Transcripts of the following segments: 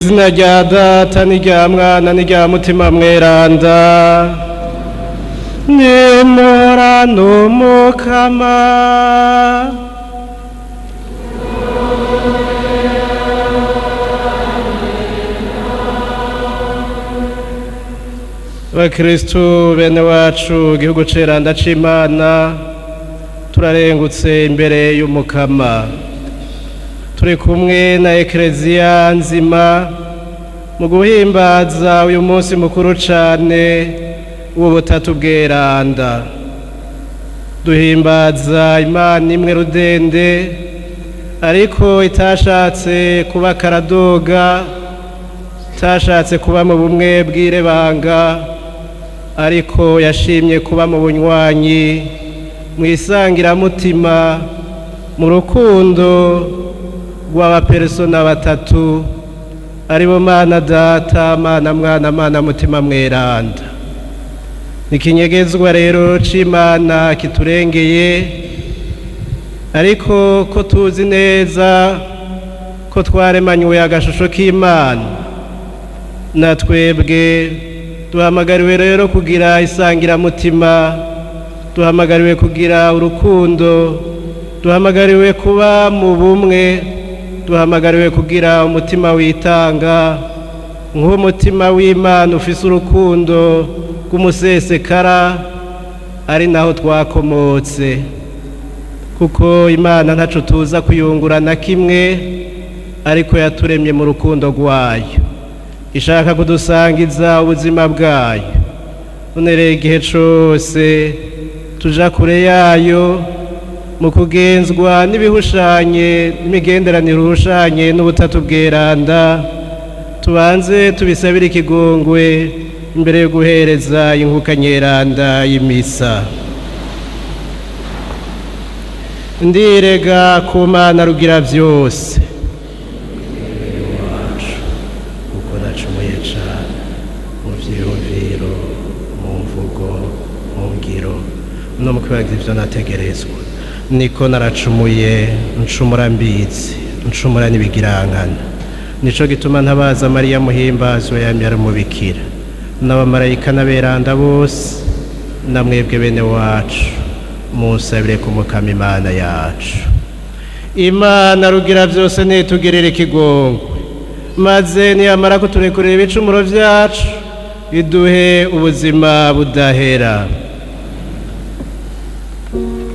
Izina rya Data n'irya Mwana n'irya Mutima Mweranda, nimora n'Umukama. Bakristu bene wacu, igihugu ceranda c'Imana, turarengutse imbere y'Umukama. Turi kumwe na Ekereziya nzima mu guhimbaza uyu munsi mukuru cane w'Ubutatu Bweranda. Duhimbaza Imana imwe rudende, ariko itashatse kuba karadoga, itashatse kuba mu bumwe bw'irebanga, ariko yashimye kuba mu bunywanyi, mu isangiramutima, mu rukundo rw'abaperesona batatu, aribo Mana Data, Mana Mwana, Mana Mutima Mweranda. Ikinyegezwa rero c'Imana kiturengeye, ariko ko tuzi neza ko twaremanywe agashusho k'Imana, na twebwe duhamagariwe rero kugira isangiramutima, duhamagariwe kugira urukundo, duhamagariwe kuba mu bumwe, duhamagariwe kugira umutima witanga nk'umutima w'Imana ufise urukundo rw'umusesekara, ari naho twakomotse, kuko Imana ntaco tuza kuyungura na kimwe, ariko yaturemye mu rukundo rwayo, ishaka kudusangiza ubuzima bwayo. None rero igihe cose tuja kure yayo mu kugenzwa n'ibihushanye n'imigenderanire uhushanye n'Ubutatu Bweranda, tubanze tubisabire ikigongwe imbere yo guhereza inkuka nyeranda y'imisa. Ndirega ku Mana Rugira byose, kuko nacumuye cane mu vyiyumviro, mu mvugo, mu ngiro no mu kwibaza ivyo nategerezwa. Niko naracumuye, ncumura mbizi, ncumura n'ibigirankana. Nico gituma ntabaza Mariya Muhimbazwe yamye ari umubikira, n'abamarayika n'aberanda bose, na mwebwe bene wacu, munsabire kumukama Imana yacu. Imana Rugira byose nitugirire ikigongwe, maze niyamara kuturekurira ibicumuro vyacu, iduhe ubuzima budahera. Thank you.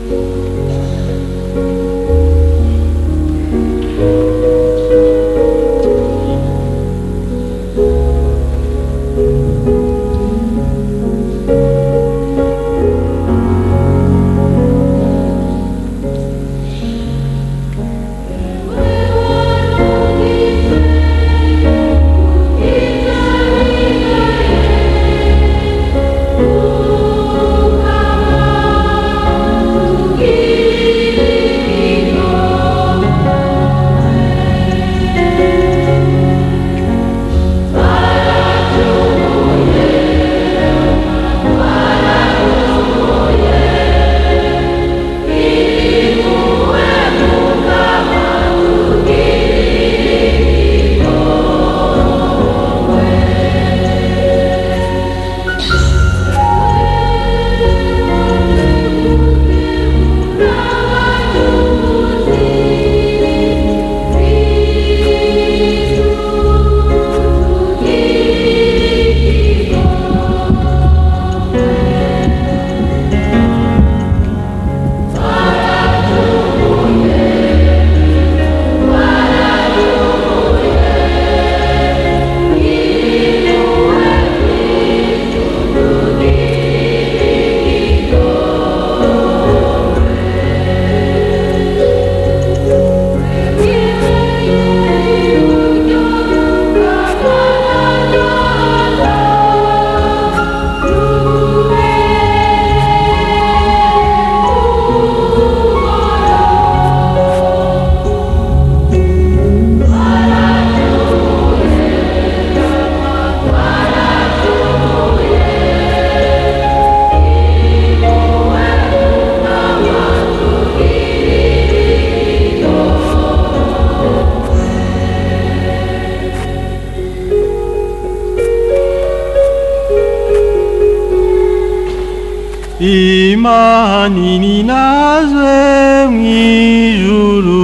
Imana ininazwe mw'ijuru.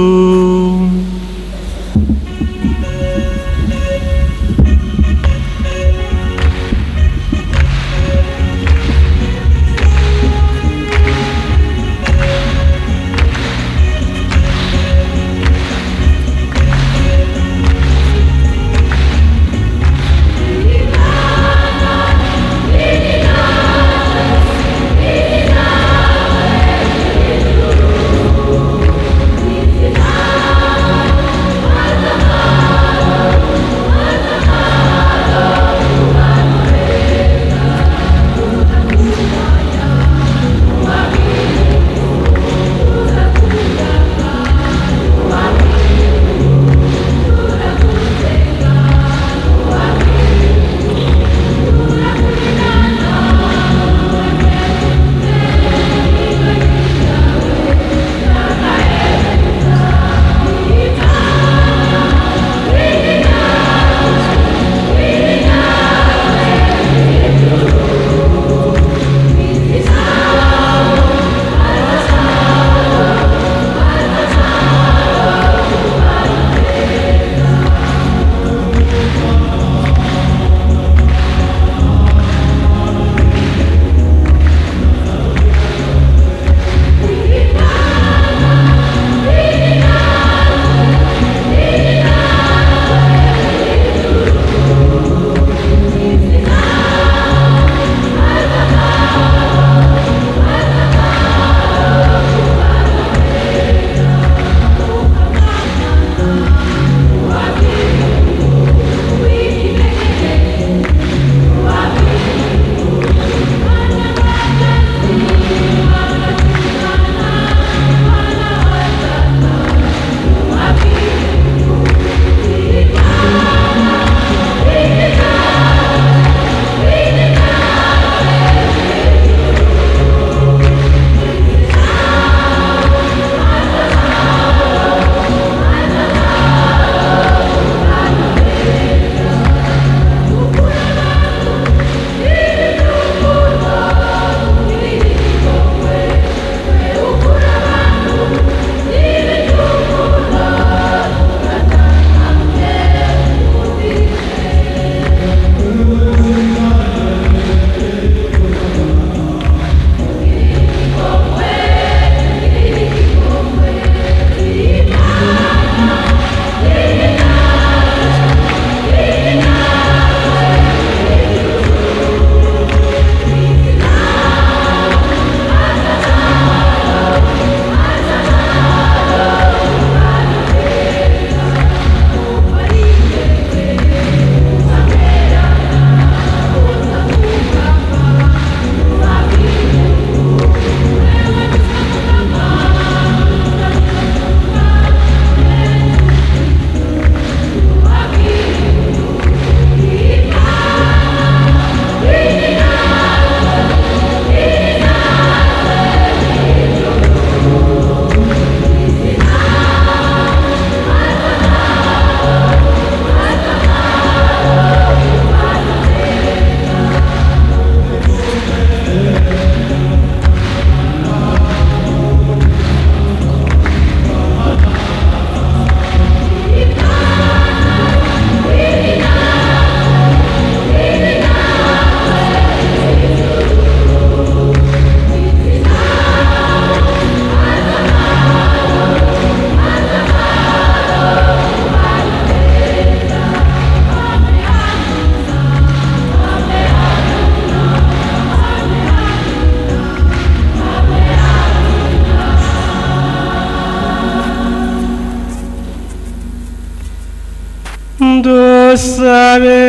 Dusabe.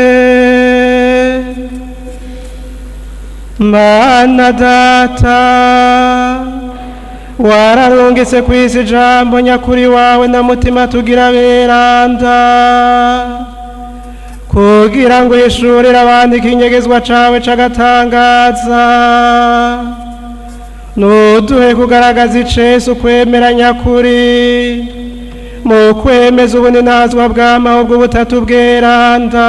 Mana data, wararungitse ku isi ijambo nyakuri wawe na mutima tugira beranda, kugira ngo uhishurire abandi ikinyegezwa cawe c'agatangaza. Nuduhe kugaragaza icese ukwemera nyakuri mu kwemeza ubuninazwa bw'amaho bw'ubutatu bweranda,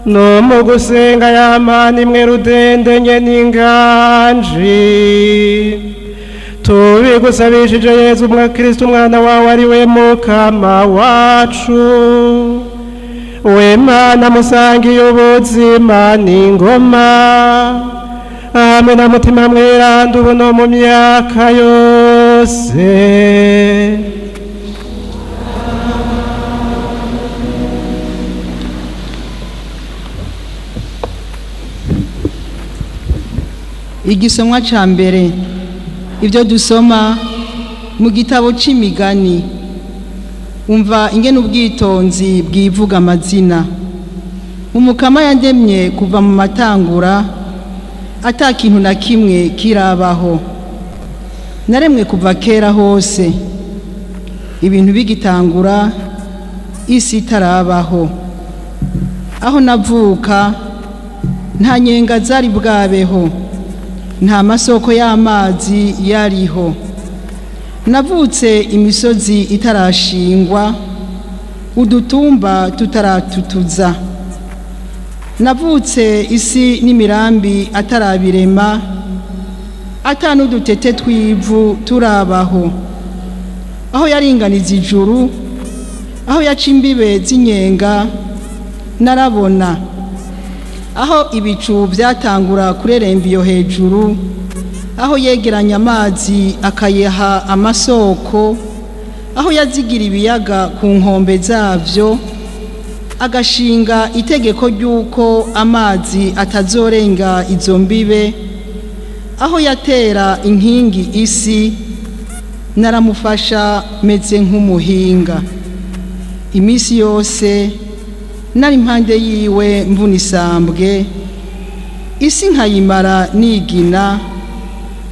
No mu gusenga y'amana imwe rudende nye n'inganji. Tubigusabishije Yezu mwa Kristo umwana wawe ari we mukama wacu. We Mana musangiye ubuzima n'ingoma hamwe na Mutima Mweranda ubu no mu myaka yose. Igisomwa ca mbere, ibyo dusoma mu gitabo c'Imigani. Umva ingene ubwitonzi bwivuga amazina. Umukama yandemye kuva mu matangura, ata kintu na kimwe kirabaho. Naremwe kuva kera hose, ibintu bigitangura, isi itarabaho. Aho navuka nta nyenga zari bwabeho, nta masoko y'amazi yariho. Navutse imisozi itarashingwa, udutumba tutaratutuza. Navutse isi n'imirambi atarabirema, ata n'udutete tw'ivu turabaho. Aho yaringaniza ijuru, aho yaca imbibe z'inyenga, narabona. Aho ibicu byatangura kureremba iyo hejuru, aho yegeranya amazi akayaha amasoko, aho yazigira ibiyaga ku nkombe zabyo, agashinga itegeko ry'uko amazi atazorenga izo mbibe, aho yatera inkingi isi, naramufasha meze nk'umuhinga. Iminsi yose nari impande yiwe mvuna isambwe, isi nkayimara nigina,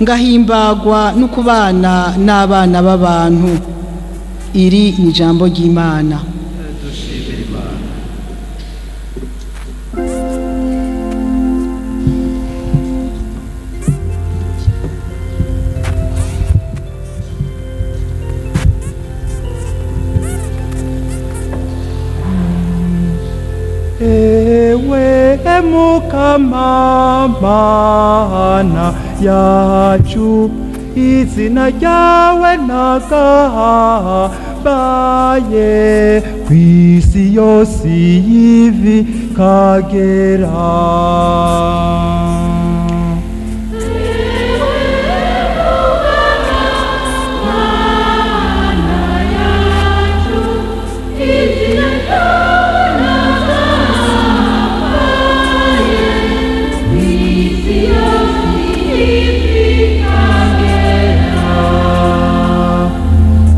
ngahimbagwa no kubana n'abana b'abantu. Iri ni ijambo ry'Imana. Dushimira Imana. Ewe Mukama Mana yacu, izina ryawe nagahambaye kw'isi yose y'ivi kagera.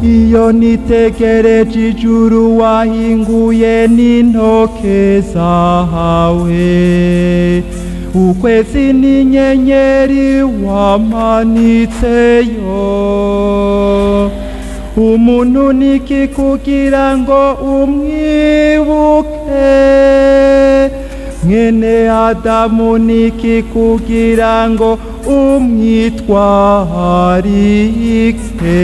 Iyo nitegereje ijuru wahinguye n'intoke zawe, ukwezi n'inyenyeri wamanitseyo, umuntu niki kugira ngo umwibuke? Mwene Adamu niki kugira ngo umwitwarike?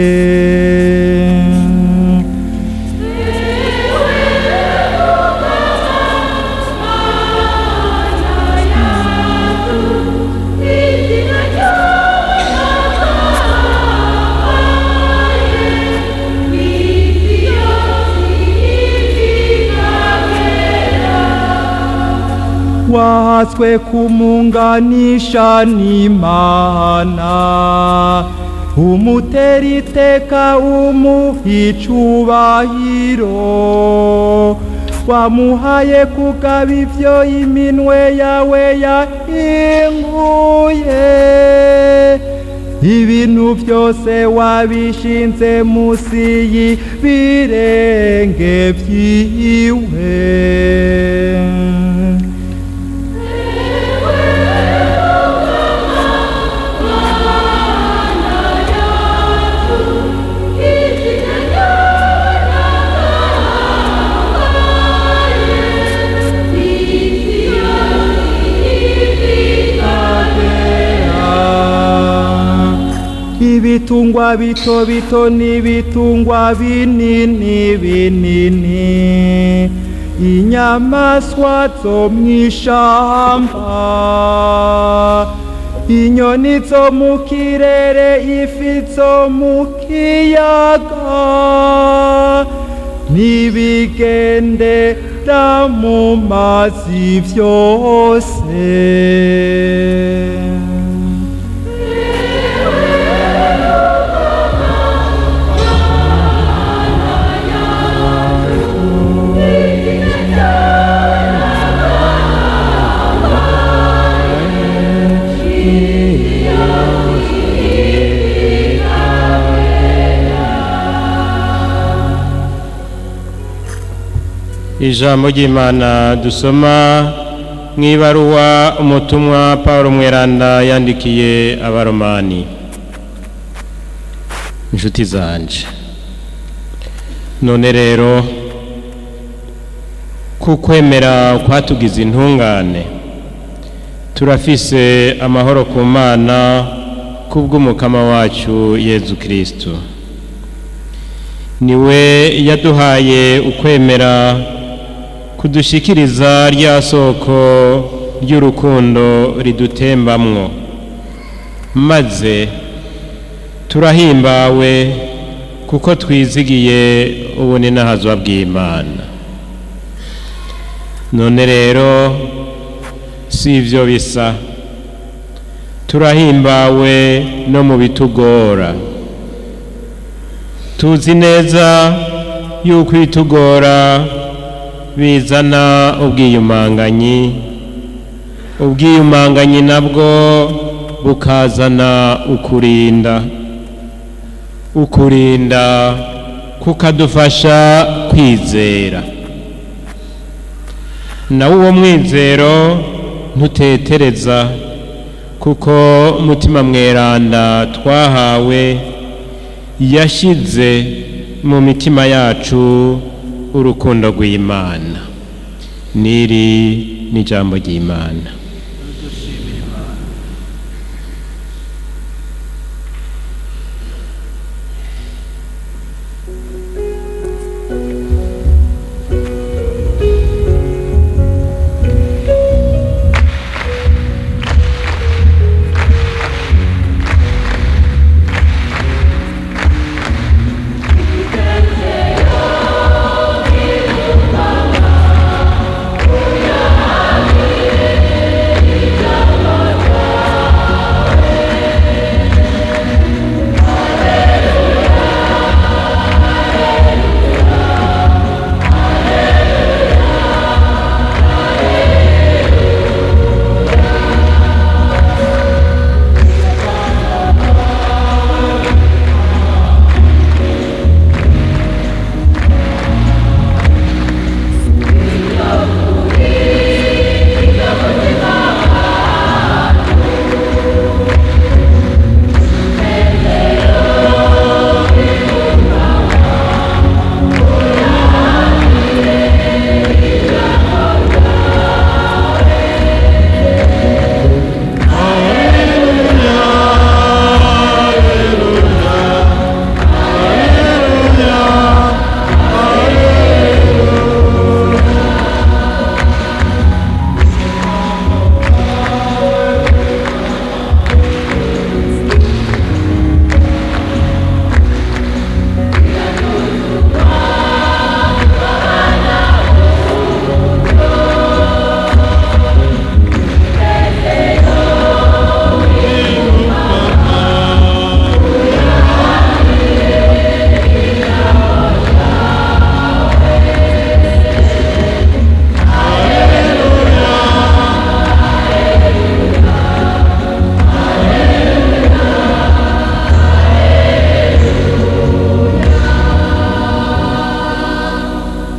Wahatswe kumunganisha n'Imana, umutera iteka, umuha icubahiro, wamuhaye kugaba ivyo iminwe yawe yahinguye. Ibintu byose wabishinze musi y'ibirenge vyiwe. Ibitungwa bito bito n'ibitungwa binini binini, Inyamaswa zo mw'ishamba, inyoni zo mu kirere, ifi zo mu kiyaga, n'ibigendera mu mazi vyose. Ijambo ry'Imana dusoma mu ibaruwa umutumwa Paul Mweranda yandikiye Abaromani. Inshuti zanje, none rero kukwemera kwatugize intungane, turafise amahoro ku Mana kubw'Umukama wacu Yezu Kristo. Niwe yaduhaye ukwemera kudushikiriza rya soko ry'urukundo ridutembamwo, maze turahimbawe kuko twizigiye ubuninahazwa bw'Imana. None rero si ibyo bisa, turahimbawe no mu bitugora. Tuzi neza yuko ibitugora bizana ubwiyumanganyi, ubwiyumanganyi nabwo bukazana ukurinda, ukurinda kukadufasha kwizera. Nawe uwo mwizero ntutetereza, kuko Mutima Mweranda twahawe yashyize mu mitima yacu urukundo rw'Imana. N'iri ni ijambo ry'Imana.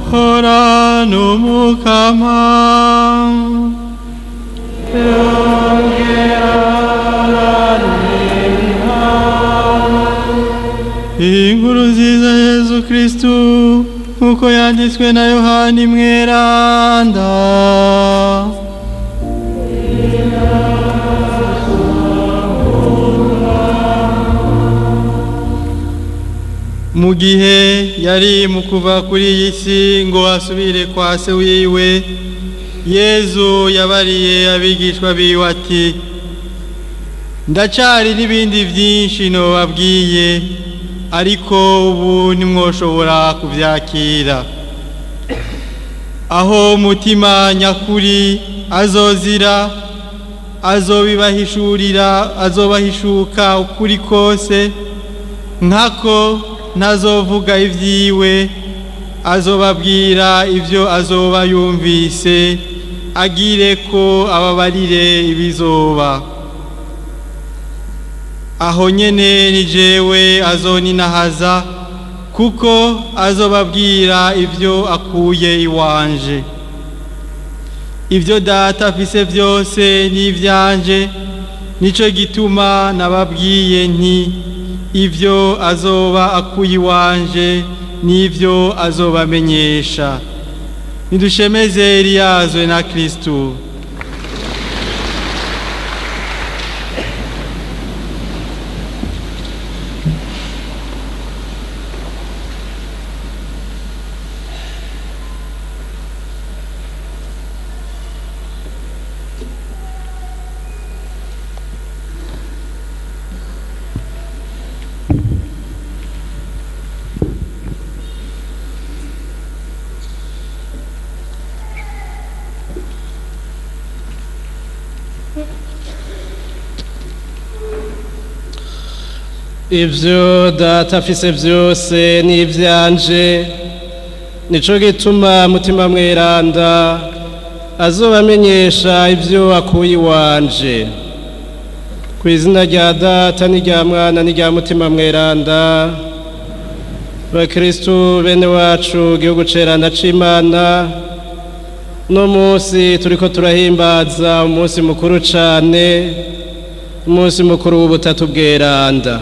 Hora n'Umukama. Inkuru nziza Yezu Kristu nk'uko yanditswe na Yohani Mweranda. Mu Mu gihe yari mu kuva kuri iyi si ngo asubire kwa se wiwe, Yezu yabariye abigishwa biwe ati: "Ndacari n'ibindi byinshi nobabwiye, ariko ubu ntimwoshobora kubyakira. Aho umutima nyakuri azozira, azobibahishurira, azobahishuka ukuri kose, nkako ntazovuga ibyiwe, azobabwira ibyo azoba yumvise, agire ko ababarire ibizoba. Aho nyene ni jewe azoninahaza, kuko azobabwira ibyo akuye iwanje. Ibyo Data afise byose ni ivyanje, nico gituma nababwiye nti: ibyo azoba akuye iwanje n'ibyo azobamenyesha." Nidushemeze Eliyazwe na Kristu. Ibyo Data afise byose ni ibyanje, nico gituma Mutima Mweranda azobamenyesha ibyo akuye iwanje. Ku izina rya Data n'irya Mwana n'irya Mutima Mweranda. Bakristu bene wacu, igihugu ceranda c'Imana, no munsi turiko turahimbaza umunsi mukuru cane, umunsi mukuru w'Ubutatu Bweranda.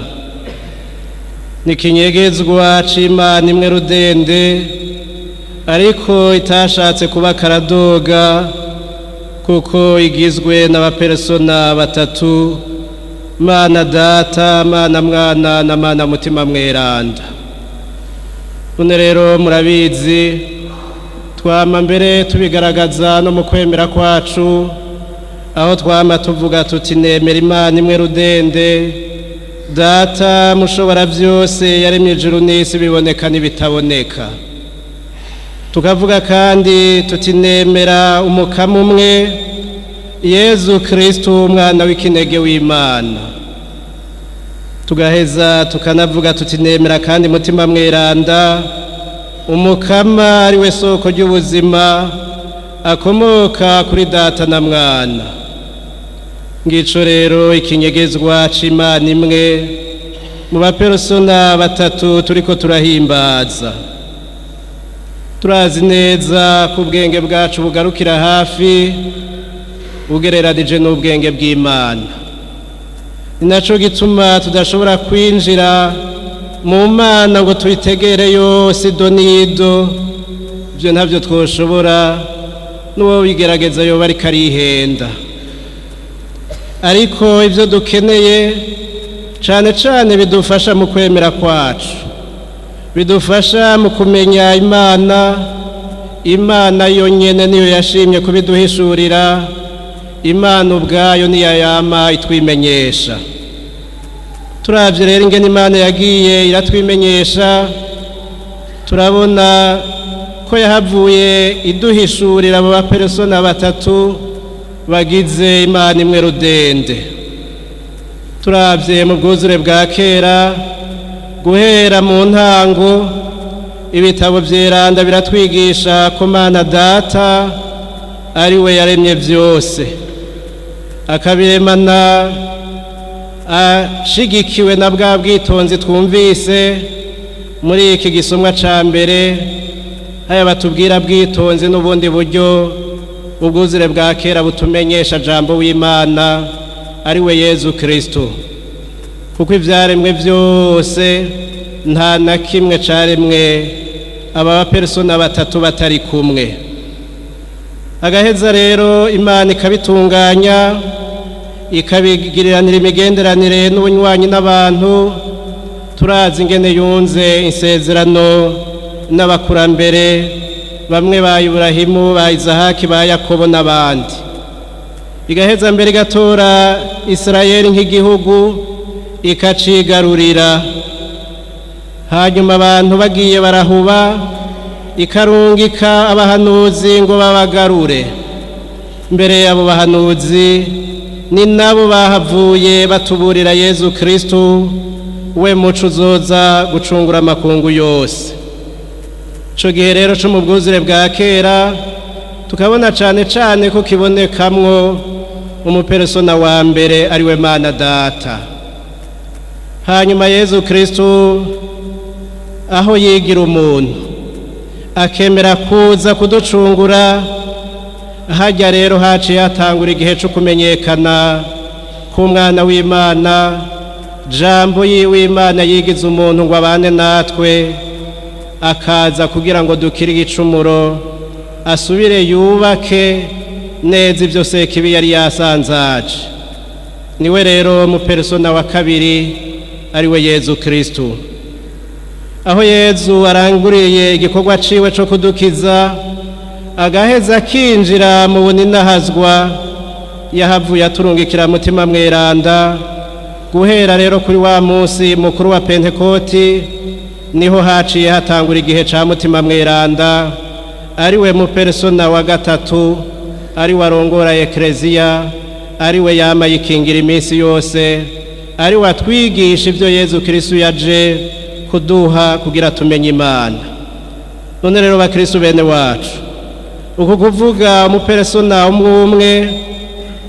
Ni ikinyegezwa c'Imana imwe rudende, ariko itashatse kuba karadoga, kuko igizwe n'abaperesona batatu: Mana Data, Mana Mwana na Mana Mutima Mweranda. None rero murabizi, twama mbere tubigaragaza no mu kwemera kwacu, aho twama tuvuga tuti: "Nemera Imana imwe rudende, Data mushobora byose, yaremye ijuru n'isi, biboneka n'ibitaboneka." Tukavuga kandi tuti: "Nemera Umukama umwe, Yezu Kristu, umwana w'ikinege w'Imana." Tugaheza tukanavuga tuti: "Nemera kandi Mutima Mweranda, Umukama ari we soko ry'ubuzima, akomoka kuri Data na Mwana." Ngico rero ikinyegezwa c'Imana imwe mu bapersona batatu turiko turahimbaza. Turazi neza ko ubwenge bwacu bugarukira hafi ugereranije n'ubwenge bw'Imana. Ni naco gituma tudashobora kwinjira mu Mana ngo tuyitegere yose ido n'ido. Ibyo ntabyo twoshobora, n'uwo bigerageza yoba ariko arihenda. Ariko ibyo dukeneye cane cane bidufasha mu kwemera kwacu, bidufasha mu kumenya Imana, Imana yonyene niyo yashimye kubiduhishurira. Imana ubwayo niyo yama itwimenyesha. Turavye rero ingene Imana yagiye iratwimenyesha, turabona ko yahavuye iduhishurira abo baperesona batatu bagize Imana imwe rudende. Turavye mu bwuzure bwa kera, guhera mu ntango, ibitabo vyeranda biratwigisha ko Mana Data ari we yaremye vyose, akabiremana ashigikiwe na bwa bwitonzi twumvise muri iki gisomwa ca mbere. Haya batubwira bwitonzi n'ubundi buryo ubwuzure bwa kera butumenyesha Jambo w'Imana, ari we Yezu Kristo, kuko ivyaremwe vyose nta na kimwe caremwe aba bapersona batatu batari kumwe. Agaheza rero Imana ikabitunganya, ikabigiriranira imigenderanire n'ubunywanyi n'abantu. Turazi ingene yunze insezerano n'abakurambere bamwe, ba Iburahimu, ba Izahaki, ba Yakobo n'abandi. Igaheza mbere igatora Isirayeli nk'igihugu, ikacigarurira. Hanyuma abantu bagiye barahuba, ikarungika abahanuzi ngo babagarure. Mbere y'abo bahanuzi ni nabo bahavuye batuburira Yezu Kristu, we muco uzoza gucungura amakungu yose. Ico gihe rero co mu bwuzure bwa kera, tukabona cane cane ko kibonekamwo umuperesona wa mbere, ariwe Mana Data. Hanyuma Yezu Kristu, aho yigira umuntu akemera kuza kuducungura, hajya rero haciye hatangura igihe cyo kumenyekana k'umwana w'Imana, Jambo w'Imana yigize umuntu ngo abane natwe, akaza kugira ngo dukire igicumuro, asubire yubake neza ibyo Sekibi yari yasanzaje. Niwe rero muperesona wa kabiri, ariwe Yezu Kristu. Aho Yezu aranguriye igikorwa ciwe cyo kudukiza, agaheza akinjira mu buninahazwa, yahavuye aturungikira Mutima Mweranda. Guhera rero kuri wa munsi mukuru wa Pentekoti, niho haciye hatangura igihe ca Mutima Mweranda, ariwe muperesona wa gatatu, ari warongora Ekleziya, ariwe yama yikingira iminsi yose, ari watwigisha ibyo Yezu Kristu yaje kuduha kugira tumenye Imana. None rero, bakristu bene wacu, uku kuvuga umuperesona umwe umwe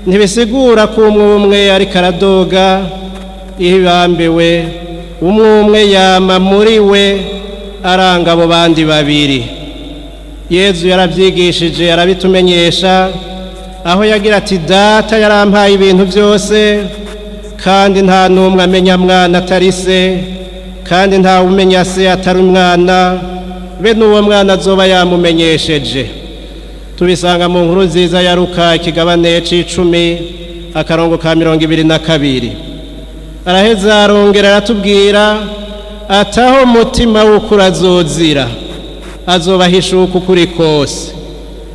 ntibisigura ko umwe umwe ariko aradoga. Ibambiwe, umwe umwe yama muri we aranga abo bandi babiri. Yezu yarabyigishije, arabitumenyesha, aho yagira ati: "Data yarampaye ibintu byose, kandi nta n'umwe amenya Mwana atari Se, kandi nta umenya Se atari Umwana, be n'uwo Mwana azoba yamumenyesheje." Tubisanga mu Nkuru Nziza ya Luka, ikigabane c'icumi, akarongo ka 22. Araheza arongera aratubwira ataho Umutima w'ukuri azozira, azobahishuka ukuri kose.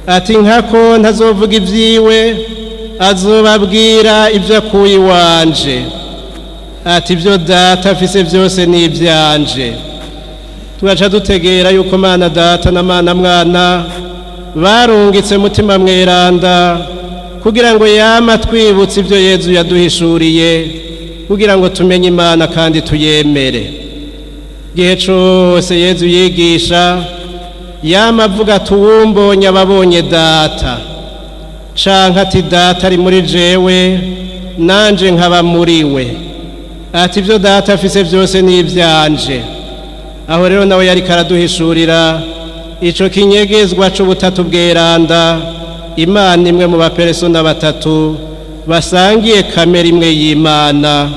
Ati: "Nkako ntazovuga ibyiwe, azobabwira ibyo akuye iwanje." Ati: "Ibyo Data afise byose ni ibyanje." Tugaca dutegera yuko Mana Data na Mana Mwana barungitse Mutima Mweranda kugira ngo yama twibutse ibyo Yezu yaduhishuriye, kugira ngo tumenye Imana kandi tuyemere. Igihe cyose Yezu yigisha, yama avuga ati: "Uwumbonye ababonye Data," canke ati: "Data ari muri jewe, nanje nkaba muri we." Ati: "Ibyo Data afise byose ni ibyanje." Aho rero nawe yariko araduhishurira ico kinyegezwa c'ubutatu bweranda, Imana imwe mu baperesona batatu basangiye kamere imwe y'Imana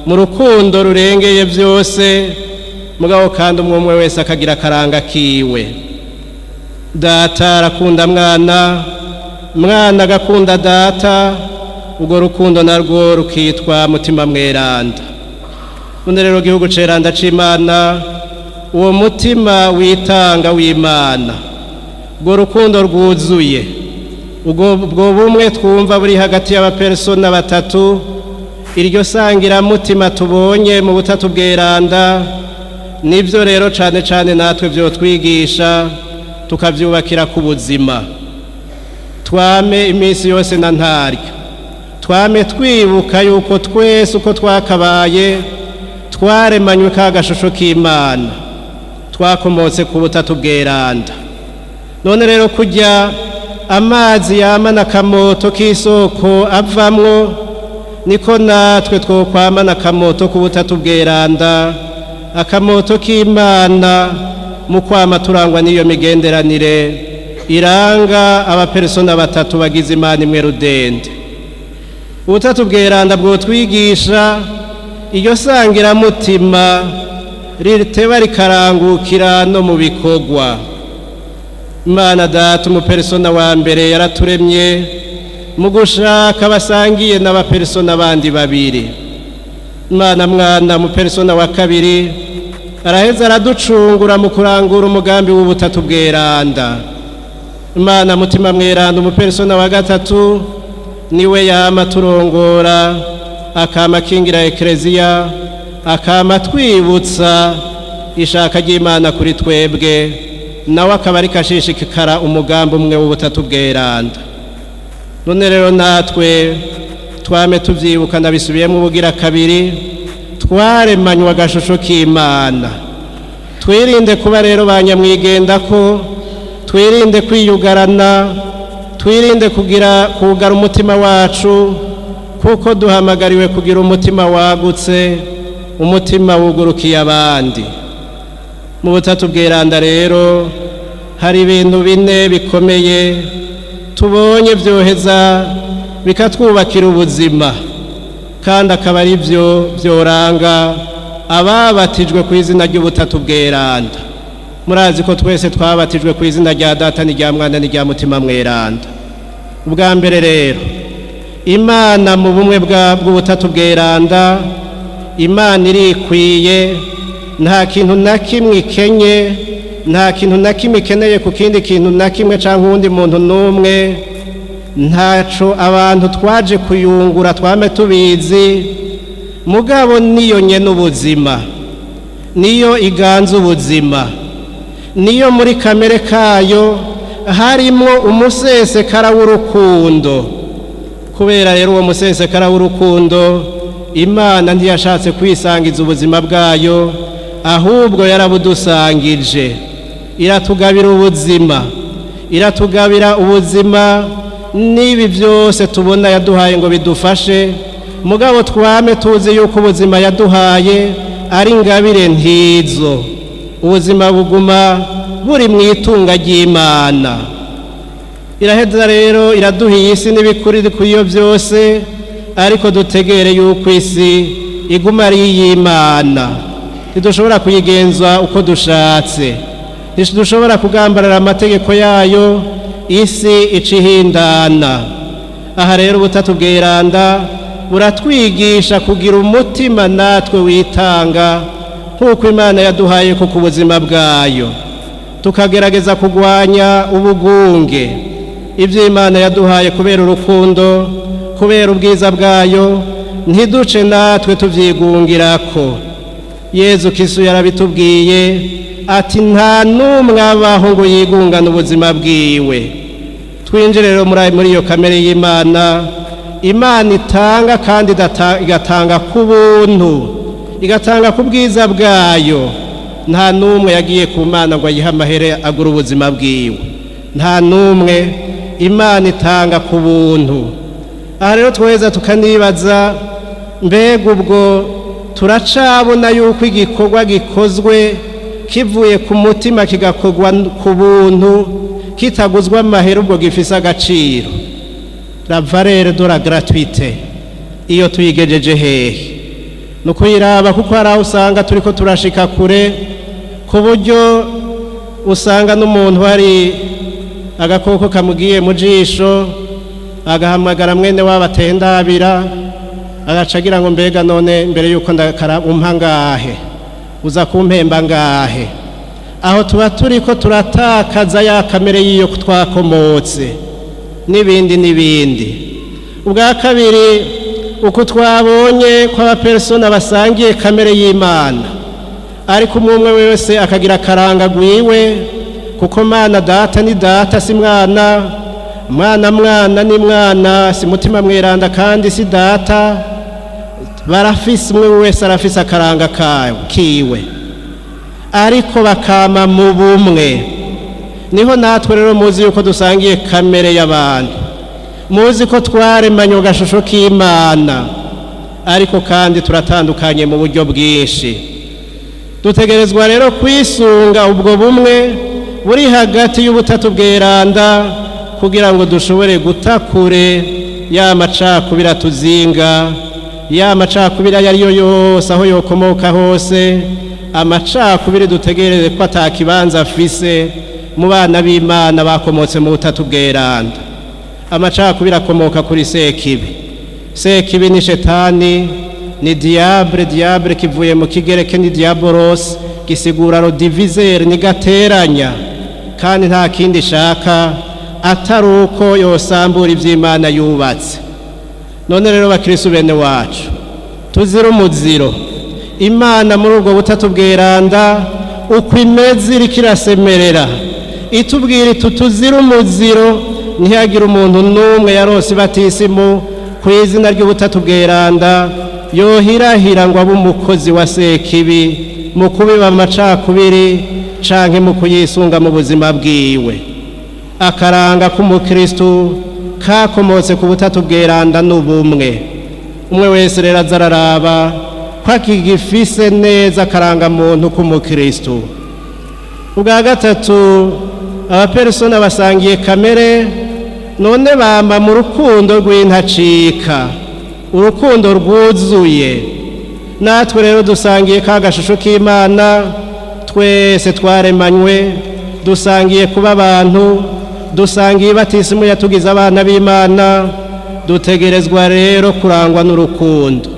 mu rukundo rurengeye byose, mugabo kandi umwe umwe wese akagira akaranga kiwe. Data arakunda Mwana, Mwana agakunda Data, urwo rukundo narwo rukitwa Mutima Mweranda. None rero, gihugu ceranda c'Imana, uwo mutima witanga w'Imana, urwo rukundo rwuzuye, ubwo bumwe twumva buri hagati y'abapersona batatu, iryo sangiramutima tubonye mu butatu bweranda, nibyo rero cane cane natwe vyotwigisha, tukavyubakira ku buzima. Twame iminsi yose na ntaryo twame twibuka yuko twese uko twakabaye twaremanywe ka gashusho k'Imana, twakomotse ku butatu bweranda. None rero, kujya amazi yamana akamoto k'isoko avamwo, niko natwe twokwamana akamoto k'ubutatu bweranda, akamoto k'Imana, mu kwama turangwa n'iyo migenderanire iranga abapersona batatu bagize Imana imwe rudende. Ubutatu bweranda bwotwigisha iryo sangiramutima riteba rikarangukira no mu bikorwa. Imana Data, umupersona wa mbere, yaraturemye mu gushaka basangiye n'abapersona bandi babiri. Imana Mwana mu persona wa kabiri araheza araducungura mu kurangura umugambi w'Ubutatu Bweranda. Imana Mutima Mweranda, umupersona wa gatatu, niwe yama turongora, akama akingira Ekereziya, akama twibutsa ishaka ry'Imana kuri twebwe, nawe akaba ariko ashishikara umugambi umwe w'Ubutatu Bweranda. None rero natwe twame tubyibuka, ndabisubiyemo ubugira kabiri, twaremanywe agashusho k'Imana. Twirinde kuba rero ba nyamwigenda ko, twirinde kwiyugarana, twirinde kugira kugara umutima wacu, kuko duhamagariwe kugira umutima wagutse, umutima wugurukiye abandi. Mu Butatu Bweranda rero hari ibintu bine bikomeye tubonye byoheza bikatwubakira ubuzima, kandi akaba ari byo byoranga ababatijwe ku izina ry'Ubutatu Bweranda. Murazi ko twese twabatijwe ku izina rya Data n'irya Mwana n'irya Mutima Mweranda. Ubwa mbere rero, Imana mu bumwe bw'Ubutatu Bweranda, Imana irikwiye, nta kintu na kimwe ikenye, nta kintu na kimwe ikeneye ku kindi kintu na kimwe cyangwa uwundi muntu n'umwe. Ntaco abantu twaje kuyungura, twame tubizi. Mugabo niyo nyene ubuzima, niyo iganza ubuzima, niyo muri kamere kayo harimo umusesekara w'urukundo. Kubera rero uwo musesekara w'urukundo, Imana ntiyashatse kwisangiza ubuzima bwayo, ahubwo yarabudusangije, iratugabira ubuzima, iratugabira ubuzima n'ibi byose tubona yaduhaye ngo bidufashe. Mugabo twame tuzi yuko ubuzima yaduhaye ari ingabire ntizo. Ubuzima buguma buri mu itunga ry'Imana. Iraheza rero iraduha iyi si n'ibikuri kuri iyo byose, ariko dutegere yuko isi iguma ari iy'Imana. Ntidushobora kuyigenza uko dushatse, ntidushobora kugambarara amategeko yayo, isi ica ihindana. Aha rero Ubutatu Bweranda buratwigisha kugira umutima natwe witanga nk'uko Imana yaduhaye ko ku buzima bwayo, tukagerageza kurwanya ubugunge. Ibyo Imana yaduhaye kubera urukundo, kubera ubwiza bwayo, ntiduce natwe tubyigungirako. Yezu Kristu yarabitubwiye ati: "Nta n'umwe abaho ngo yigungane ubuzima bwiwe." Twinjire rero muri iyo kamere y'Imana. Imana itanga kandi igatanga ku buntu, igatanga ku bwiza bwayo. Nta n'umwe yagiye ku Mana ngo ayihe amahere agure ubuzima bwiwe, nta n'umwe. Imana itanga ku buntu. Aha rero tweza tukanibaza: mbega ubwo turacabona yuko igikorwa gikozwe kivuye ku mutima, kigakorwa ku buntu, kitaguzwa amahera, ubwo gifise agaciro? La valeur de la gratuité iyo tuyigejeje hehe? Ni ukuyiraba, kuko hari aho usanga turiko turashika kure, ku buryo usanga n'umuntu hari agakoko kamugiye mu jisho, agahamagara mwene wabo atendabira, agaca agira ngo: "Mbega none mbere yuko ndakara umpa ngahe? Uza kumpemba ngahe?" Aho tuba turiko turatakaza ya kamere y'iyo twakomotse, n'ibindi n'ibindi. Ubwa kabiri, uko twabonye ko abapersona basangiye kamere y'Imana, ariko umwe umwe wese akagira akaranga gwiwe, kuko Mana Data ni Data, si Mwana. Mwana Mwana ni Mwana, si Mutima Mweranda, kandi si Data. Barafise, umwe wese arafise akaranga kiwe, ariko bakama mu bumwe. Niho natwe rero muzi yuko dusangiye kamere y'abantu, muzi ko twaremanye agashusho k'Imana, ariko kandi turatandukanye mu buryo bwinshi. Dutegerezwa rero kwisunga ubwo bumwe buri hagati y'Ubutatu Bweranda, kugira ngo dushobore gutakure ya macakubiri atuzinga, ya macakubiri ayo ariyo yose, aho yokomoka hose. Amacakubiri dutegereze ko atakibanza afise mu bana b'Imana bakomotse mu Butatu Bweranda. Amacakubiri akomoka kuri Sekibi. Sekibi ni Shetani. Ni diable. Diable kivuye mu kigereke, ni diabolos, gisigura le diviseur, ni gateranya, kandi nta kindi ishaka atari uko yosambura iby'Imana yubatse. None rero, bakirisu bene wacu, tuzira umuziro. Imana muri ubwo butatu bweranda uko imeze iriko irasemerera, itubwira iti: "Tuzire umuziro, ntihagire umuntu n'umwe yarose ibatisimu ku izina ry'ubutatu bweranda yohirahira ngo abe umukozi wa Sekibi mu kubiba amacakubiri canke mu kuyisunga mu buzima bwiwe." Akaranga k'umukristu kakomotse ku butatu bweranda n'ubumwe. Umwe wese rero aza araraba ko akigifise neza akarangamuntu k'umukristu. Ubwa gatatu, abaperisona basangiye kamere, none bamba mu rukundo rw'intacika, urukundo rwuzuye. Natwe rero dusangiye ka gashusho k'Imana, twese twaremanywe, dusangiye kuba abantu, dusangiye batisimu yatugize abana b'Imana. Dutegerezwa rero kurangwa n'urukundo.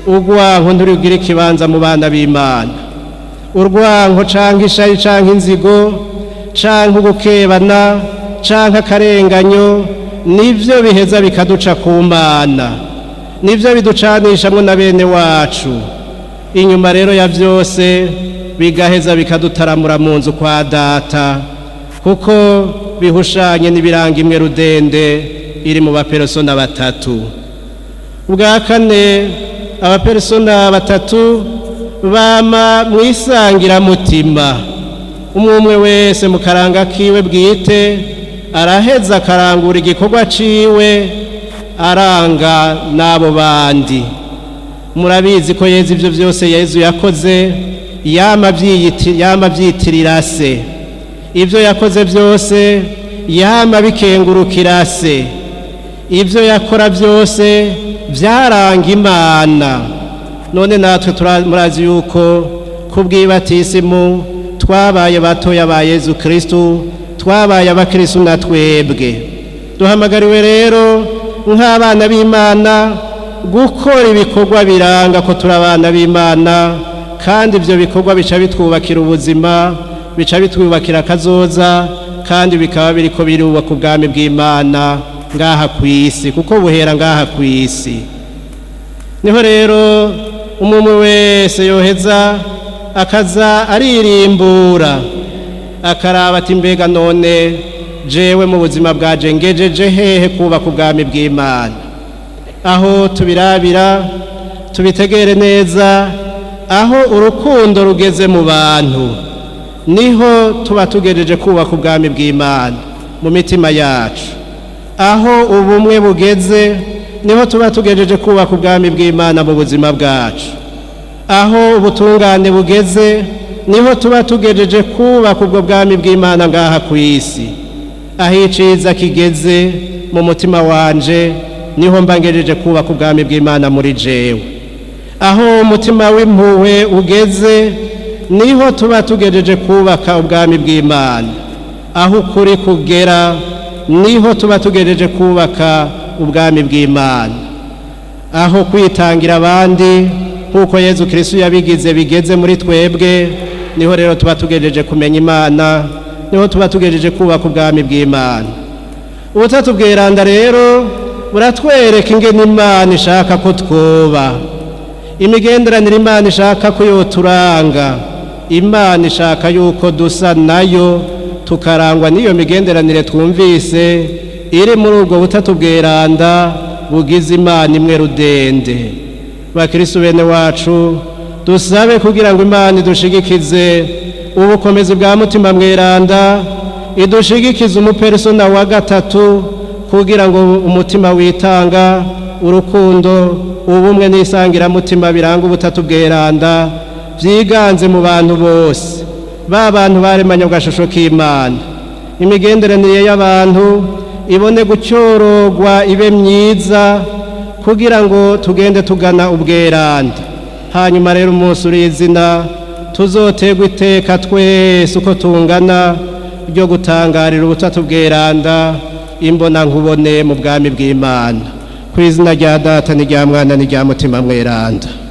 Urwanko ntirugira ikibanza mu bana b'Imana. Urwanko canke ishari canke inzigo canke ugukebana canke akarenganyo nivyo biheza bikaduca ku Mana, nivyo biducanishamwo na bene wacu. Inyuma rero ya vyose, bigaheza bikadutaramura mu nzu kwa Data, kuko bihushanye n'ibiranga imwe rudende iri mu baperesona batatu. Ubwa kane, abaperesona batatu bama mu isangiramutima. Umwe umwe wese mu karanga kiwe bwite araheza akarangura igikorwa ciwe aranga n'abo bandi. Murabizi ko Yezu, ibyo byose Yezu yakoze, yama abyitirira Se. Ibyo yakoze byose yama bikengurukira Se. Ibyo yakora byose byaranga Imana. None natwe murazi yuko kubw'ibatisimu twabaye batoya ba Yezu Kristu, twabaye abakristu na twebwe. Duhamagariwe rero nk'abana b'Imana gukora ibikorwa biranga ko turi abana b'Imana, kandi ibyo bikorwa bica bitwubakira ubuzima, bica bitwubakira akazoza, kandi bikaba biriko birubaka ubwami bw'Imana ngaha ku isi, kuko buhera ngaha ku isi. Niho rero umwe wese yoheza akaza aririmbura, akaraba ati: "Mbega none jewe mu buzima bwaje ngejeje hehe kubaka ubwami bw'Imana?" Aho tubirabira, tubitegere neza, aho urukundo rugeze mu bantu niho tuba tugejeje kubaka ubwami bw'Imana mu mitima yacu. Aho ubumwe bugeze niho tuba tugejeje kubaka ubwami bw'Imana mu buzima bwacu. Aho ubutungane bugeze niho tuba tugejeje kubaka ubwo bwami bw'Imana ngaha ku isi. Aho iciza kigeze mu mutima wanje niho mba ngejeje kubaka ubwami bw'Imana muri jewe. Aho umutima w'impuhwe ugeze niho tuba tugejeje kubaka ubwami bw'Imana. Aho ukuri kugera niho tuba tugejeje kubaka ubwami bw'Imana. Aho kwitangira abandi nk'uko Yezu Kristu yabigize bigeze muri twebwe, niho rero tuba tugejeje kumenya Imana, niho tuba tugejeje kubaka ubwami bw'Imana. Ubutatu bweranda rero buratwereka ingene Imana ishaka ko twoba, imigenderanire Imana ishaka ko yoturanga. Imana ishaka yuko dusa nayo, tukarangwa n'iyo migenderanire twumvise iri muri ubwo butatu bweranda bugize Imana imwe rudende. Bakristu bene wacu, dusabe kugira ngo Imana idushigikize ubukomezi bwa Mutima Mweranda, idushigikize umuperisona wa gatatu, kugira ngo umutima witanga, urukundo, ubumwe n'isangiramutima biranga ubutatu bweranda byiganze mu bantu bose, ba bantu baremanye agashusho k'Imana. Imigenderanire y'abantu ibone gucyorogwa, ibe myiza, kugira ngo tugende tugana ubweranda. Hanyuma rero umunsi uri izina tuzotegwa iteka twese uko tungana ryo gutangarira ubutatu bweranda imbona nkubone mu bwami bw'Imana. Ku izina rya Data n'irya Mwana n'irya Mutima Mweranda.